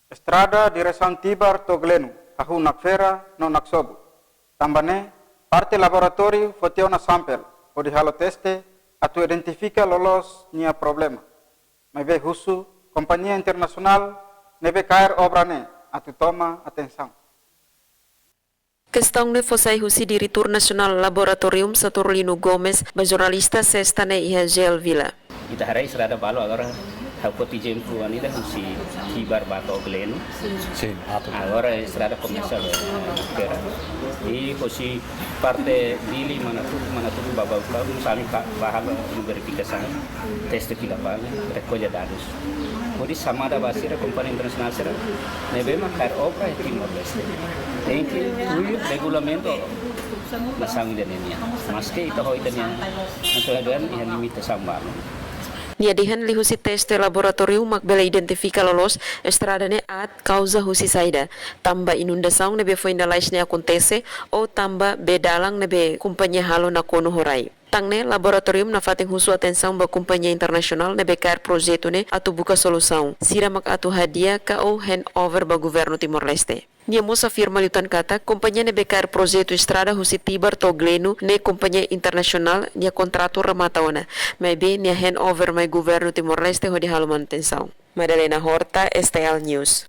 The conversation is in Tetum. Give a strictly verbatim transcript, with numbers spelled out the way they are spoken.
Estrada diresaun Tibar to'o Gleno, hahú nakfera no naksobu. Tanba ne'e, parte laboratóriu foti ona sampel hodi halo teste atu identifika loloos nia problema. Maibé husu kompañia internasionál ne'ebé kaer obra ne'e atu toma atensaun. Kestaun ne'e fó sai husi Diretór Nasionál Laboratorium, Saturnino Gomes, ba jornalista Sesta ne'e iha G L Vila. Ita haree estrada balu agora, ha'u foti ezemplu ida husi Tibar ba to'o Gleno. Sin, atu. Agora estrada komesa nakfera. I husi parte Dili, Manatuto, Manatuto ba Baucau, sali ba, ba halo verifikasaun, teste fila fali, rekolla dadus. Hodi xamada ba sira, kompañia internasionál sira ne'ebé mak kaer obra iha Timor-Leste. Tenke tuir regulamentu nasaun ida-ne'e nian. Maske ita ho ita-nia, entaun iha limitasaun balu. Nia dehan liuhusi teste laboratóriu mak bele identifika loloos estrada ne'e aat kauza husi saida, tanba inundasaun ne'ebé foin lalais ne'e akontese, ou tanba bee dalan ne'ebé kompañia halo nakonu ho rai. Tan ne'e, laboratóriu nafatin husu atensaun ba kompañia internasionál ne'ebé kaer projetu ne'e atu buka solusaun. Sira mak atu hadi'a ka ou handover ba governu Timor-Leste. Nia mós afirma liután katak, kompañia ne'ebé kaer projetu estrada husi Tibar to'o Gleno ne'e kompañia internasionál nia kontratu remata ona. Maibé nia handover mai governu Timor-Leste hodi halo manutensaun. Madalena Horta, S T L News.